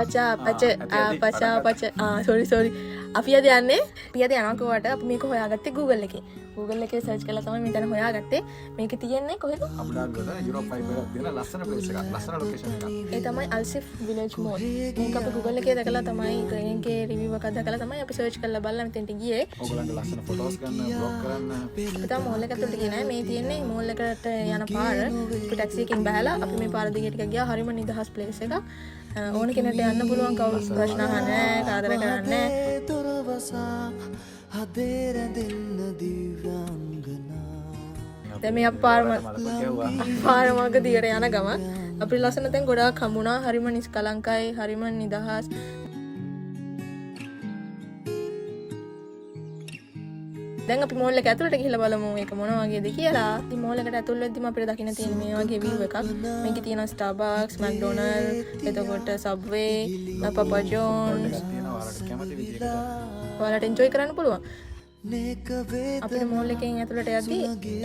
පචා පච. ඇති, ආ ඇති. පචා පටන් පච. ආ, සෝරි සෝරි. අපි අද යන්නේ, අපි අද යනවා කිව්වට අපි මේක හොයාගත්තේ Google එකේ. Google එකේ සර්ච් කරලා තමයි මේ තැන හොයාගත්තේ. මේක තියෙන්නේ කොහෙද? අබුඩාබි වල යුරෝප් වයිබ් එකක් තියෙන ලස්සන ප්ලේස් එකක්, ලස්සන ලොකේෂන් එකක්. ඒ තමයි අල්සිෆ් විලේජ් මෝල්. මේක අපි Google එකේ දැකලා තමයි, කෙනෙක්ගේ රිවිව් එකක් දැකලා තමයි අපි සර්ච් කරලා බලලා මෙතෙන්ට ගියේ. ඕගොල්ලන්ට ලස්සන ෆොටෝස් ගන්න, බ්ලොග් කරන්න. අපි තාම මෝල් එක ඇතුළට ගියේ නෑ. මේ තියෙන්නේ මෝල් එකට යන පාර. අපි ටැක්සි එකකින් බහැලා අපි මේ පාර දිගේ ටිකක් ගියා. හරිම නිදහස් ප්ලේස් එකක්. ඕන කෙනෙක්ට යන්න පුළුවන්. කවුරුත් ප්‍රශ්න අහන්නේ නෑ, කරදර කරන්නේ නෑ. දොරවසා හදේ රැඳෙන්න දිව්‍යාංගනා. දැන් මේ අපි පාර මලකුත් ගැව්වා. පාර මග දිගට යන ගමන් අපිට ලස්සන තැන් ගොඩාක් හම්බුණා. හරිම නිස්කලංකයි, හරිම නිදහස්. දැන් අපි මෝල් එක ඇතුළට ගිහිල්ලා බලමු ඒක මොන වගේද කියලා. ඉතින් මෝල් එකට ඇතුල් වෙද්දිම අපිට දකින්න තියෙන මේ වගේ view එකක්. මේකේ තියෙනවා Starbucks, McDonald's, එතකොට Subway, Papa John's. එකක් තියෙනවා ඔයාලට කැමති විදිහකට. ඔයාලට එන්ජොයි කරන්න පුළුවන්. නේක වේද අපිට මෝල් එකෙන් ඇතුළට යද්දි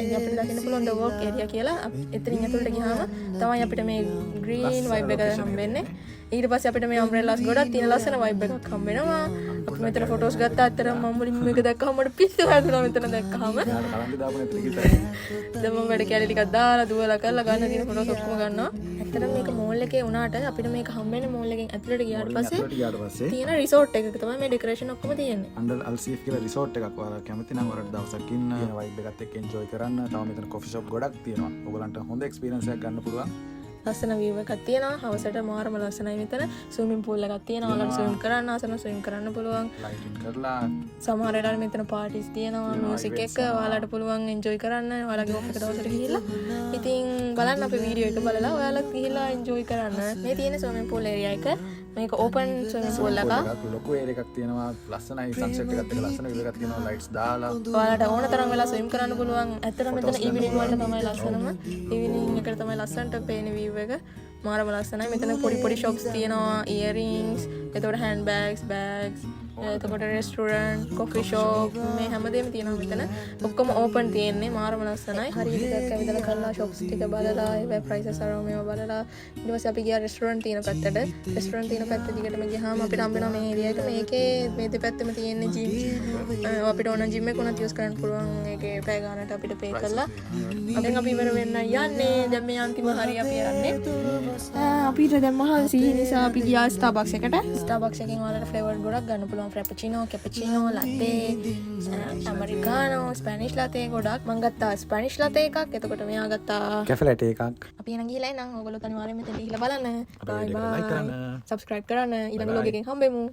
ඒ අපිට දකින්න පුළුවන් The Walk area කියලා. එතනින් ඇතුළට ගියාම තමයි අපිට මේ green vibe එක හම්බෙන්නේ. ඊට පස්සේ අපිට මේ umbrellas ගොඩක් තියෙන ලස්සන vibe එකක් හම්බ වෙනවා. අපි මෙතන ෆොටෝස් ගත්තා. ඇත්තටම මම මුලින්ම මේක දැක්කහම මට පිස්සු හැදුනා මෙතන දැක්කහම. එයාට කලන්තේ දාපු නැති විතරයි. දැන් මම වැඩ කැලේ ටිකක් දාලා දුවලා කරලා ගන්න තියෙන ෆොටෝස් ඔක්කොම ගන්නවා. ඇත්තටම මේක මෝල් එකේ වුණාට අපිට මේක හම්බෙන්නේ මෝල් එකෙන් ඇතුළට ගියාට පස්සේ ඇතුළට ගියාට පස්සේ තියෙන රිසෝට් එකක තමයි මේ ඩෙකොරේෂන් ඔක්කොම තියෙන්නේ. අන්ඩර් අල්සීෆ් කියලා රිසෝට් එකක්. ඔයාලා කැමති නම් ඔයාලට දවසක් ඉන්න, තියෙන වයිබ් එකත් එක්ක එන්ජොයි කරන්න. තව මෙතන කොෆි ෂොප් ගොඩක් තියෙනවා. ඔයගොල්ලන්ට හොඳ එක්ස්පීරියන්ස් එකක් ගන්න පුළුවන්. ලස්සන වීව් එකක් තියෙනවා. හවසට මාරම ලස්සනයි මෙතන. ස්විමින් පූල් එකක් තියෙනවා. ඔයාලට ස්විම් කරන්න ආස නම් ස්විම් කරන්න පුළුවන්. ලයිටින් කරලා. සමහර වෙලාවට මෙතන පාටිස් තියෙනවා, මියුසික් එක ඔයාලට පුළුවන් එන්ජොයි කරන්න ඔයාලගේ ඔෆ් එක දවසට ගිහිල්ලා. ඉතින් බලන්න අපේ වීඩියෝ එක බලලා ඔයාලත් ගිහිල්ලා එන්ජොයි කරන්න. මේ තියෙන ස්විමින් පූල් ඒරියා එක. මේක ඕපන් ස්විමින් පූල් එකක්. එකක් ලොකු ඒරියා එකක් තියෙනවා. ලස්සනයි. සන්සෙට් එකත් එක්ක ලස්සන වීව් එකක් තියෙනවා ලයිට්ස් දාලා. ඔයාලට ඕන තරම් වෙලා ස්විම් කරන්න පුළුවන්. ඇත්තටම මෙතන ඊවිනිං වලට තමයි ලස්සනම. ඊවිනිං එකට තමයි ලස්සනට පේන වීව් එක. මාරම ලස්සනයි. මෙතන පොඩි පොඩි ෂොප්ස් තියෙනවා. ඉයරින්ග්ස්, එතකොට හෑන්ඩ් බෑග්ස්, බෑග්ස්, එතකොට රෙස්ටුරන්ට්, කොෆි ෂොප්, මේ හැමදේම තියෙනවා මෙතන. ඔක්කොම ඕපන් තියෙන්නේ. මාරම ලස්සනයි. හරියට ටිකක් ඇවිදලා කරලා ෂොප්ස් ටික බලලා ඒවා ප්‍රයිසස් අරව මේවා බලලා ඊට පස්සේ අපි ගියා රෙස්ටුරන්ට් තියෙන පැත්තට. රෙස්ටුරන්ට් තියෙන පැත්ත දිගටම ගියාම අපිට හම්බ වෙනවා මේ ඒරියා එක. මේකේ මේ දෙපැත්තෙම තියෙන්නේ ජිම්. අපිට ඕන ජිම් එක උනත් යූස් කරන්න පුළුවන්. ඒකේ පැය ගානට අපිට පේ කරලා. දැන් අපි ඉවර වෙන්න යන්නේ. දැන් මේ අන්තිම හරිය අපි යන්නේ. අපිට දැන් මහන්සි නිසා අපි ගියා ස්ටාර්බක්ස් එකට. ස්ටාර්බක්ස් එකෙන් ඔයාලට ෆ්ලේවර් ගොඩක් ගන්න පුළුවන්. ෆ්‍රැපචිනෝ, කැපචිනෝ, ලත්තේ, ඇමරිකානෝ, ස්පැනිෂ් ලතේ ගොඩක්. මං ගත්තා ස්පැනිෂ් ලතේ එකක්. එතකොට මෙයා ගත්තා කැෆේ ලැටේ එකක්. අපි එහෙනම් ගිහිල්ලා එන්නම්. ඔයගොල්ලෝ අනිවාර්යයෙන් මෙතන ගිහිල්ලා බලන්න. අපේ බයි වීඩියෝ එක ලයික් බයි. කරන්න. සබ්ස්ක්‍රයිබ් කරන්න. ඊළඟ Bye vlog bye. එකෙන් හම්බෙමු.